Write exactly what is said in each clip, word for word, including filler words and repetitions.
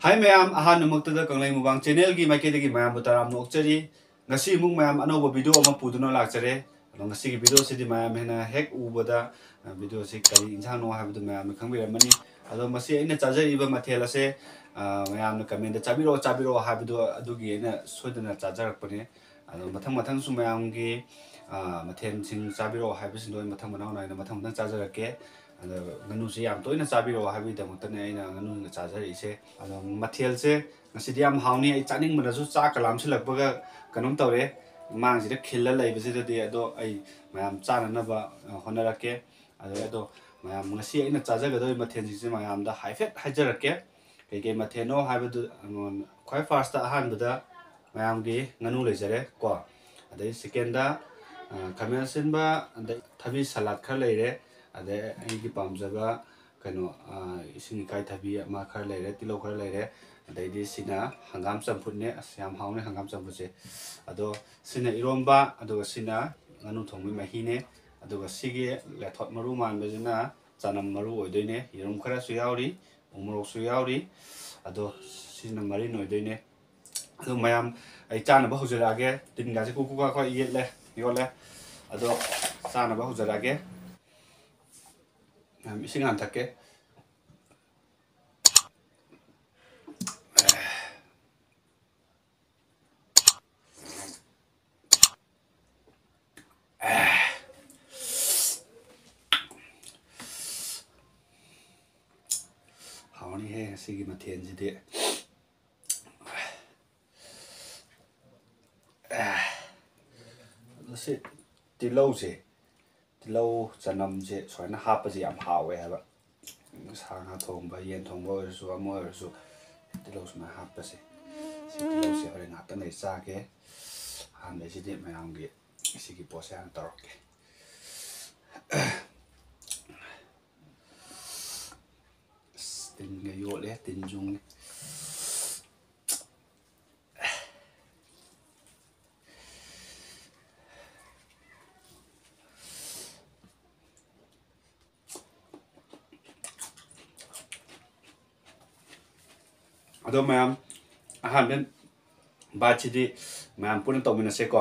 ꯍꯥꯏ ꯃꯌꯥꯝ, ꯑꯍꯥꯟꯕꯃꯛꯇꯗ ꯀꯪꯂꯩ ꯃꯨꯛꯕꯥꯡ ꯆꯦꯅꯦꯜꯒꯤ ꯃꯥꯏꯀꯩꯗꯒꯤ ꯃꯌꯥꯝꯕꯨ ꯇꯔꯥꯝꯅ ꯑꯣꯛꯆꯔꯤ꯫ ꯉꯁꯤ ꯑꯃꯨꯛ ꯃꯌꯥꯝ ꯑꯅꯧꯕ ꯚꯤꯗꯤꯑꯣ ꯑꯃ ꯄꯨꯗꯨꯅ ꯂꯥꯛꯆꯔꯦ꯫ ꯑꯗꯣ ꯉꯁꯤꯒꯤ ꯚꯤꯗꯤꯑꯣꯁꯤꯗꯤ ꯃꯌꯥꯝ ꯍꯦꯟꯅ ꯍꯦꯛ ꯎꯕꯗ, ꯑ, ꯚꯤꯗꯤꯑꯣꯁꯤ ꯀꯔꯤ ꯏꯟꯁꯥꯡꯅꯣ ꯍꯥꯏꯕꯗꯨ ꯃꯌꯥꯝꯅ ꯈꯪꯕꯤꯔꯝꯃꯅꯤ꯫ ꯑꯗꯣ ꯃꯁꯤ ꯑꯩꯅ ꯆꯥꯖꯔꯤꯕ ꯃꯊꯦꯜ ꯑꯁꯦ, ꯑ, ꯃꯌꯥꯝꯅ ꯀꯃꯦꯟꯗ "ꯆꯥꯕꯤꯔꯛꯑꯣ, ꯆꯥꯕꯤꯔꯛꯑꯣ" ꯍꯥꯏꯕꯗꯣ ꯑꯗꯨꯒꯤ ꯑꯩꯅ ꯁꯣꯏꯗꯅ ꯆꯥꯖꯔꯛꯄꯅꯦ꯫ ꯑꯗꯣ ꯃꯊꯪ ꯃꯊꯪꯁꯨ ꯃꯌꯥꯝꯒꯤ, ꯑ, ꯃꯊꯦꯜꯁꯤꯡ ꯆꯥꯕꯤꯔꯛꯑꯣ ꯍꯥꯏꯕꯁꯤꯡꯗꯣ ꯑꯩ ꯃꯊꯪ ꯃꯅꯥꯎ ꯅꯥꯏꯅ ꯃꯊꯪ ꯃꯊꯪ ꯆꯥꯖꯔꯛꯀꯦ꯫ ꯑꯗꯣ ꯉꯥꯅꯨꯁꯤ ꯌꯥꯝ ꯇꯣꯏꯅ ꯆꯥꯕꯤꯔꯛꯑꯣ ꯍꯥꯏꯕꯒꯤꯗꯃꯛꯇꯅꯦ ꯑꯩꯅ ꯉꯥꯅꯨꯅ ꯆꯥꯖꯔꯛꯏꯁꯦ꯫ ꯑꯗꯣ ꯃꯊꯦꯜꯁꯦ ꯉꯁꯤꯗꯤ ꯌꯥꯝ ꯍꯥꯎꯅꯤ꯫ ꯑꯩ ꯆꯥꯅꯤꯡꯕꯅꯁꯨ ꯆꯥꯛꯀ ꯂꯥꯝꯁꯤꯜꯂꯛꯄꯒ ꯀꯩꯅꯣꯝ ꯇꯧꯔꯦ꯫ ꯃꯥꯡꯁꯤꯗ ꯈꯤꯜꯂ ꯂꯩꯕꯁꯤꯗꯗꯤ꯫ ꯑꯗꯣ ꯑꯩ ꯃꯌꯥꯝ ꯆꯥꯅꯅꯕ, ꯑ, ꯍꯣꯠꯅꯔꯛꯀꯦ꯫ ꯑꯗꯣ, ꯑꯗꯣ ꯃꯌꯥꯝ ꯉꯁꯤ ꯑꯩꯅ ꯆꯥꯖꯒꯗꯧꯔꯤꯕ ꯃꯊꯦꯜꯁꯤꯡꯁꯦ ꯃꯌꯥꯝꯗ ꯍꯥꯏꯐꯦꯠ ꯍꯥꯏꯖꯔꯛꯀꯦ꯫ ꯀꯩꯀꯩ ꯃꯊꯦꯜꯅꯣ ꯍꯥꯏꯕꯗꯨ, ꯑ, ꯈ꯭ꯋꯥꯏ ꯐꯥꯔꯁꯇ ꯑꯍꯥꯟꯕꯗ ꯃꯌꯥꯝꯒꯤ ꯉꯥꯅꯨ ꯂꯩꯖꯔꯦ ꯀꯣ꯫ ꯑꯗꯩ ꯁꯦꯀꯦꯟꯗ, ꯑ, ꯈꯥꯃꯦꯟ ꯑꯁꯤꯟꯕ, ꯑꯗꯩ ꯊꯕꯤ ꯁꯂꯥꯗ ꯈꯔ ꯂꯩꯔꯦ꯫ ꯑꯗꯩ ꯑꯩꯒꯤ ꯄꯥꯝꯖꯕ ꯀꯩꯅꯣ, ꯑ, ꯏꯁꯤꯡ ꯏꯀꯥꯏ ꯊꯕꯤ ꯑꯃ ꯈꯔ ꯂꯩꯔꯦ, ꯇꯤꯜꯍꯧ ꯈꯔ ꯂꯩꯔꯦ꯫ ꯑꯗꯩꯗꯤ ꯁꯤꯅ ꯍꯪꯒꯥꯝ ꯆꯝꯐꯨꯠꯅꯦ꯫ ꯑꯁ, ꯌꯥꯝ ꯍꯥꯎꯅꯤ ꯍꯪꯒꯥꯝ ꯆꯝꯐꯨꯠꯁꯦ꯫ ꯑꯗꯣ ꯁꯤꯅ ꯏꯔꯣꯝꯕ, ꯑꯗꯨꯒ ꯁꯤꯅ ꯉꯥꯅꯨ ꯊꯣꯡꯕꯒꯤ ꯃꯍꯤꯅꯦ꯫ ꯑꯗꯨꯒ ꯁꯤꯒꯤ ꯂꯦꯊꯣꯠ ꯃꯔꯨ ꯃꯥꯟꯕꯁꯤꯅ ꯆꯅꯝ ꯃꯔꯨ ꯑꯣꯏꯗꯣꯏꯅꯦ꯫ ꯌꯦꯔꯨꯝ ꯈꯔꯁꯨ ꯌꯥꯎꯔꯤ, ꯎ ꯃꯣꯔꯣꯛꯁꯨ ꯌꯥꯎꯔꯤ꯫ ꯑꯗꯣ ꯁꯤꯅ ꯃꯔꯤꯟ ꯑꯣꯏꯗꯣꯏꯅꯦ꯫ ꯑꯗꯣ ꯃꯌꯥꯝ, ꯑꯩ ꯆꯥꯅꯕ ꯍꯧꯖꯔꯛꯑꯒꯦ꯫ ꯇꯤꯟꯒꯥꯁꯦ ꯀꯨ ꯀꯨ ꯀꯥ ꯀꯥ ꯌꯦꯠꯂꯦ, ꯌꯣꯠꯂꯦ꯫ ꯑꯗꯣ ꯆꯥꯅꯕ ꯍꯧꯖꯔꯛꯑꯒꯦ꯫ ꯃꯌꯥꯝ ꯏꯁꯤꯡ ꯍꯥꯟꯅ ꯊꯛꯀꯦ꯫ ꯍꯥꯎꯅꯤꯍꯦ ꯉꯁꯤꯒꯤ ꯃꯊꯦꯜꯁꯤꯗꯤ꯫ ꯑꯗꯣ ꯁꯤ ꯇꯤꯜꯍꯧꯁꯦ, ꯇꯤꯜꯍꯧ ꯆꯅꯝꯁꯦ ꯁꯨꯃꯥꯏꯅ ꯍꯥꯞꯄꯁꯦ ꯌꯥꯝ ꯍꯥꯎꯋꯦ ꯍꯥꯏꯕ꯫ ꯁꯥ ꯉꯥ ꯊꯣꯡꯕ, ꯌꯦꯟ ꯊꯣꯡꯕ ꯑꯣꯏꯔꯁꯨ, ꯑꯃ ꯑꯣꯏꯔꯁꯨ, ꯇꯤꯜꯍꯧ ꯁꯨꯃꯥꯏꯅ ꯍꯥꯞꯄꯁꯦ꯫ ꯁꯤ ꯇꯤꯜꯍꯧꯁꯦ ꯍꯣꯔꯦꯟ ꯉꯥꯛꯇꯪ ꯂꯩꯔ ꯆꯥꯒꯦ꯫ ꯑꯍꯥꯟꯕꯁꯤꯗꯤ ꯃꯌꯥꯝꯒꯤ ꯁꯤꯒꯤ ꯄꯣꯠꯁꯦ ꯍꯥꯟꯅ ꯇꯧꯔꯛꯀꯦ꯫ ꯑꯁ, ꯇꯤꯟꯒ ꯌꯣꯠꯂꯦ, ꯇꯤꯟ ꯆꯨꯡꯉꯦ꯫ ꯑꯗꯣ ꯃꯌꯥꯝ, ꯑꯍꯥꯟꯕ biteꯁꯤꯗꯤ ꯃꯌꯥꯝ ꯄꯨꯟꯅ ꯇꯧꯃꯤꯟꯅꯁꯦꯀꯣ꯫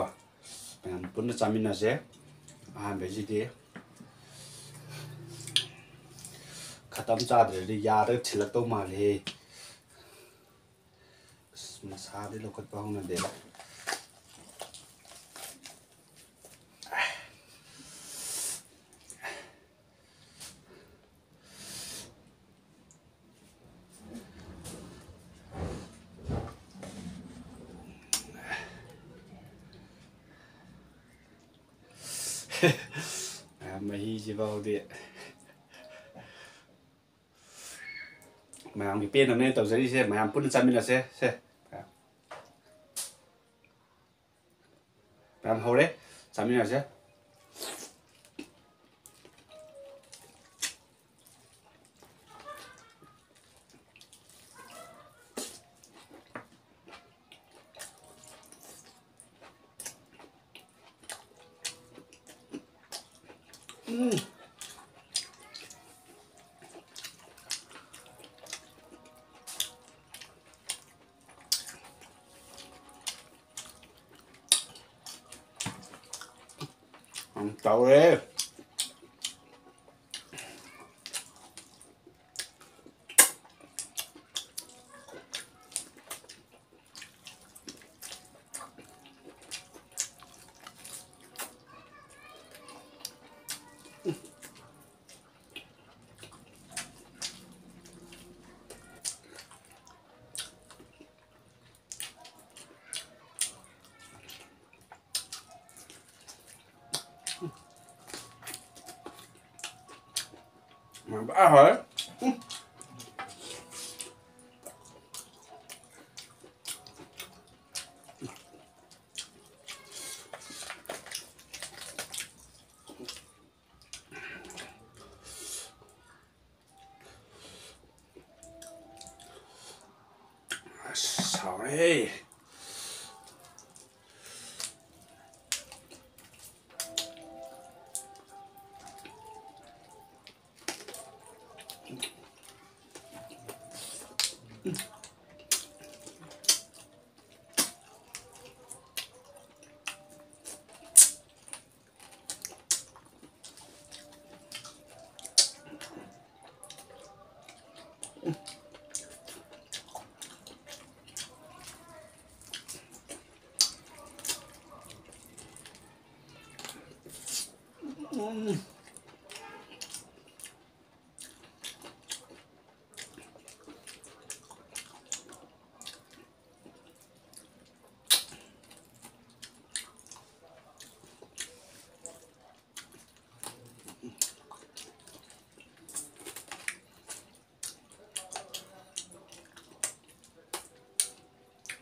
ꯃꯌꯥꯝ ꯄꯨꯟꯅ ꯆꯥꯃꯤꯟꯅꯁꯦ꯫ ꯑꯍꯥꯟꯕꯩꯁꯤꯗꯤ ꯈꯇꯝ ꯆꯥꯗ꯭ꯔꯗꯤ ꯌꯥꯗꯒ ꯊꯤꯜꯂꯛꯇꯧ ꯃꯥꯜꯂꯦ꯫ ꯑꯁ, ꯃꯁꯥꯗꯤ ꯂꯧꯈꯠꯄ ꯍꯧꯅꯗꯦꯗ꯫ ꯃꯍꯤꯁꯤꯐꯥꯎꯗꯤ ꯃꯌꯥꯝꯒꯤ ꯄꯦꯟꯅꯕꯅꯦ ꯇꯧꯖꯔꯤꯁꯦ꯫ ꯃꯌꯥꯝ ꯄꯨꯟꯅ ꯆꯥꯃꯤꯟꯅꯁꯦ꯫ ꯁꯦ꯫ ꯃꯌꯥꯝ ꯍꯧꯔꯦ꯫ ꯆꯥꯃꯤꯟꯅꯁꯦ꯫ ꯎꯝ꯫ ꯌꯥꯝ ꯇꯧꯔꯦ꯫ ꯃꯌꯥꯝ ꯄꯨꯔꯥ ꯍꯥꯎꯔꯦ꯫ ꯎꯝ꯫ ꯑꯁ, ꯍꯥꯎꯔꯦꯍꯦ꯫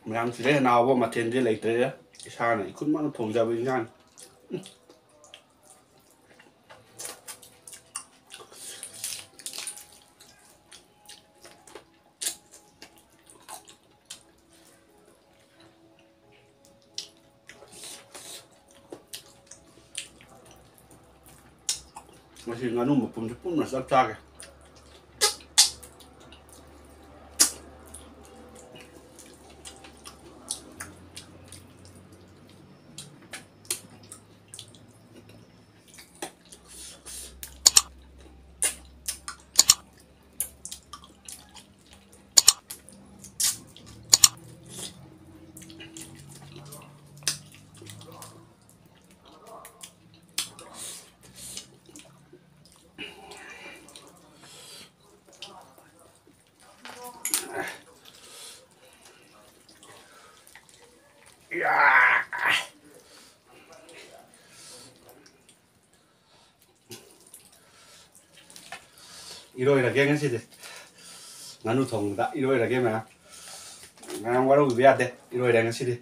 ꯃꯌꯥꯝ, ꯁꯤꯗꯩ ꯍꯦꯟꯅ ꯍꯥꯎꯕ ꯃꯊꯦꯜꯗꯤ ꯂꯩꯇ꯭ꯔꯦꯗ꯫ ꯏꯁꯥꯅ ꯏꯈꯨꯠꯃꯛꯅ ꯊꯣꯡꯖꯕ ꯏꯟꯁꯥꯡꯅꯤ꯫ ꯉꯁꯤ ꯉꯥꯅꯨ ꯃꯄꯨꯝꯁꯦ ꯄꯨꯟꯅ ꯆꯞ ꯆꯥꯒꯦ꯫ ꯏꯔꯣꯏꯔꯒꯦ ꯉꯁꯤꯗꯤ꯫ ꯉꯥꯅꯨ ꯊꯣꯡꯕꯗ ꯏꯔꯣꯏꯔꯒꯦ ꯃꯌꯥꯝ꯫ ꯃꯌꯥꯝ ꯋꯥꯔꯧꯕꯤꯕ ꯌꯥꯗꯦ꯫ ꯏꯔꯣꯏꯔꯦ ꯉꯁꯤꯗꯤ꯫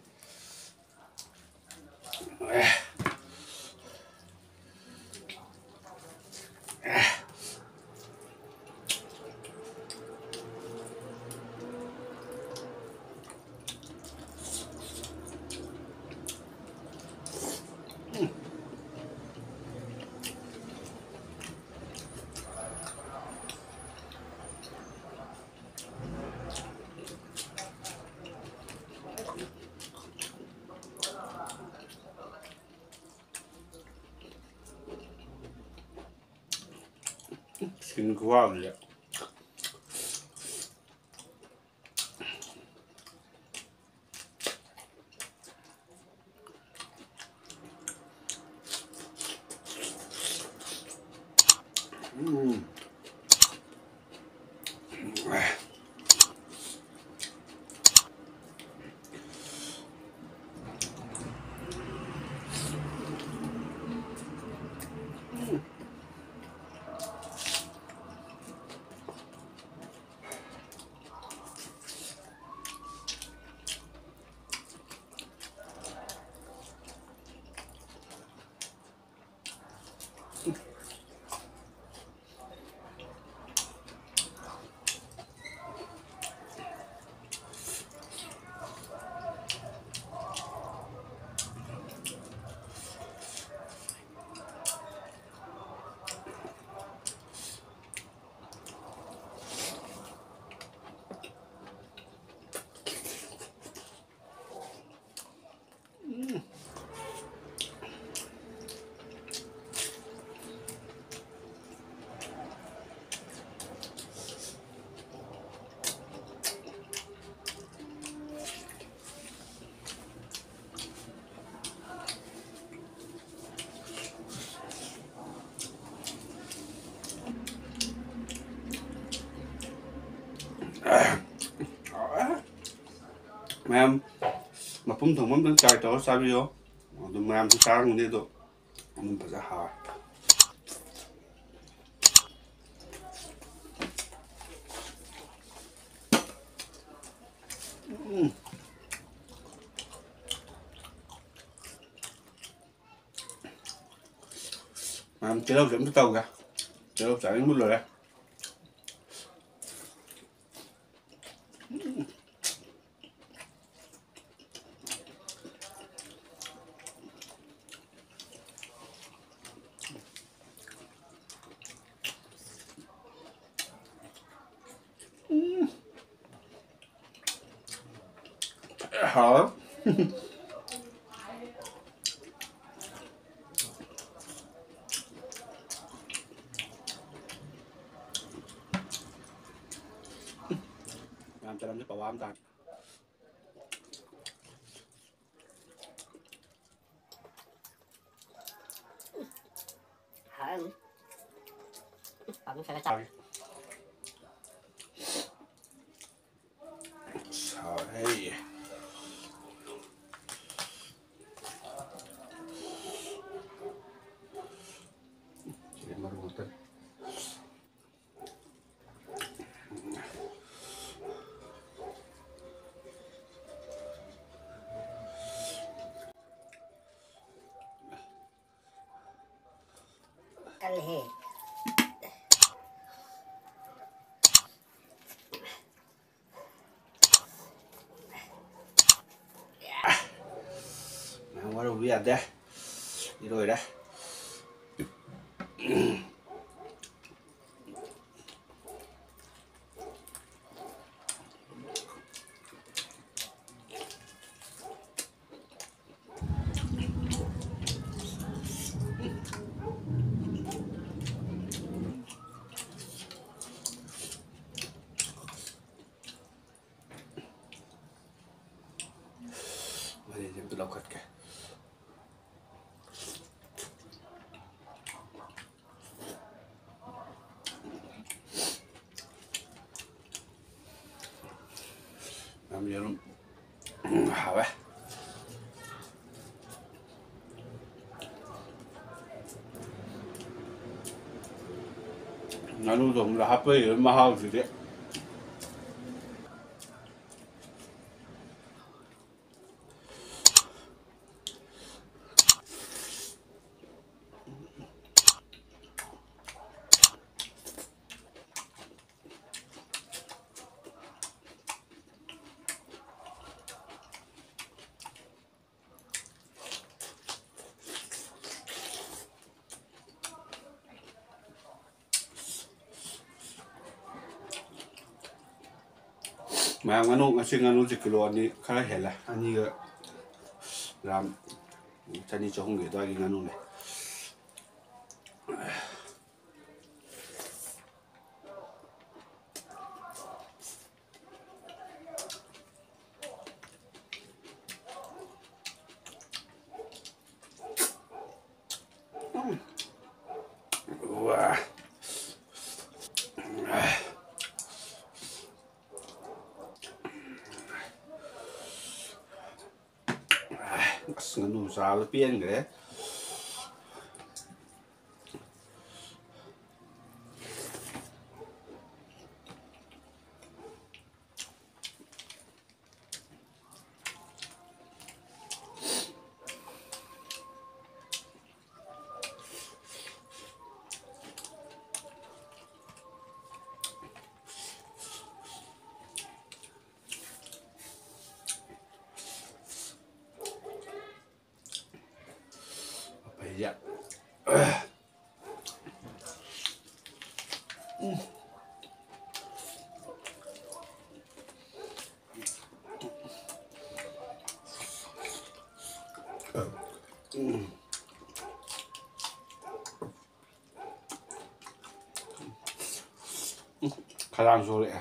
ꯁꯤꯡ ꯈꯨꯋꯥ ꯑꯃꯅꯦ꯫ ꯎꯝ꯫ ꯃꯌꯥꯝ ꯃꯄꯨꯝ ꯊꯣꯡꯕ ꯑꯝꯇꯪ try ꯇꯧꯔ ꯆꯥꯕꯤꯌꯣ꯫ ꯑꯗꯨ ꯃꯌꯥꯝꯁꯨ ꯆꯥꯔꯝꯒꯅꯤ, ꯑꯗꯣ ꯑꯗꯨꯝ ꯐꯖ ꯍꯥꯎꯋꯦ꯫ ꯎꯝ꯫ ꯃꯌꯥꯝ ꯇꯤꯜꯍꯧꯁꯦ ꯑꯝꯇ ꯇꯧꯒꯦ꯫ ꯇꯤꯜꯍꯧ ꯆꯥꯅꯤꯡꯕ ꯂꯣꯏꯔꯦ꯫ ꯍꯥꯎꯋꯦ꯫ ꯃꯌꯥꯝ ꯆꯅꯝꯁꯦ ꯄꯋꯥ ꯑꯃ ꯇꯥꯔꯦ꯫ ꯍꯥꯎꯔꯅꯤ꯫ ꯄꯥꯛꯅꯝ ꯁꯥꯏꯠꯂ ꯆꯥ-, ꯁꯥꯎꯍꯦ꯫ ꯁꯤꯗꯤ ꯃꯔꯨ ꯉꯥꯛꯇꯅꯤ꯫ ꯀꯜꯂꯦꯍꯦ꯫ ꯃꯌꯥꯝ ꯋꯥꯔꯧꯕ ꯌꯥꯗꯦ꯫ ꯏꯔꯣꯏꯔꯦ꯫ ꯃꯔꯤꯁꯦ ꯑꯝꯇ ꯂꯧꯈꯠꯀꯦ꯫ ꯌꯥꯝ ꯌꯦꯔꯨꯝ ꯎꯝ, ꯍꯥꯎꯋꯦ꯫ ꯉꯥꯅꯨ ꯊꯣꯡꯕꯗ ꯍꯥꯞꯄꯛꯏꯕ ꯃꯍꯥꯎꯁꯤꯗꯤ꯫ ꯃꯌꯥꯝ, ꯉꯥꯅꯨ, ꯉꯁꯤ ꯉꯥꯅꯨꯁꯦ ꯀꯤꯂꯣ ꯑꯅꯤ ꯈꯔ ꯍꯦꯜꯂꯦ, ꯑꯅꯤꯒ ꯒ꯭ꯔꯥꯝ ꯆꯅꯤ ꯆꯍꯨꯝꯒꯤ ꯑꯗꯨꯋꯥꯏꯒꯤ ꯉꯥꯅꯨꯅꯦ꯫ ꯎꯝ꯫ ꯋꯥ꯫ ꯑꯁ, ꯉꯥꯅꯨ ꯆꯥꯕꯗ ꯄꯦꯟꯈ꯭ꯔꯦ꯫ ꯐꯩꯁꯦ꯫ ꯈꯗꯥꯡ ꯆꯣꯛꯂꯛꯑꯦ꯫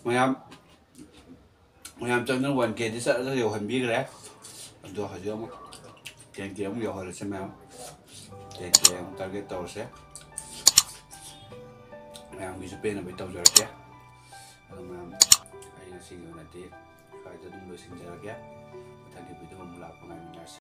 ꯃꯌꯥꯝ ꯃꯌꯥꯝ ꯆꯪꯗꯅ ꯋꯥꯟ ꯀꯦꯗꯤ ꯆꯠꯂꯒ ꯌꯧꯍꯟꯕꯤꯈ꯭ꯔꯦ꯫ ꯑꯗꯣ ꯍꯧꯖꯤꯛ ꯑꯃꯨꯛ ꯇꯦꯟ ꯀꯦ ꯑꯃꯨꯛ ꯌꯧꯍꯜꯂꯁꯦ ꯃꯌꯥꯝ꯫ ꯇꯦꯟ ꯀꯦ ꯑꯃꯨꯛ ꯇꯥꯔꯒꯦꯠ ꯇꯧꯔꯁꯦ꯫ ꯃꯌꯥꯝꯒꯤꯁꯨ ꯄꯦꯟꯅꯕ ꯇꯧꯖꯔꯛꯀꯦ꯫ ꯑꯗꯣ ꯃꯌꯥꯝ, ꯑꯩ ꯉꯁꯤꯒꯤ ꯑꯣꯏꯅꯗꯤ ꯁ꯭ꯋꯥꯏꯗ ꯑꯗꯨꯝ ꯂꯣꯏꯁꯤꯟꯖꯔꯒꯦ꯫ ꯃꯊꯪꯒꯤ ꯚꯤꯗꯤꯑꯣ ꯑꯃꯨꯛ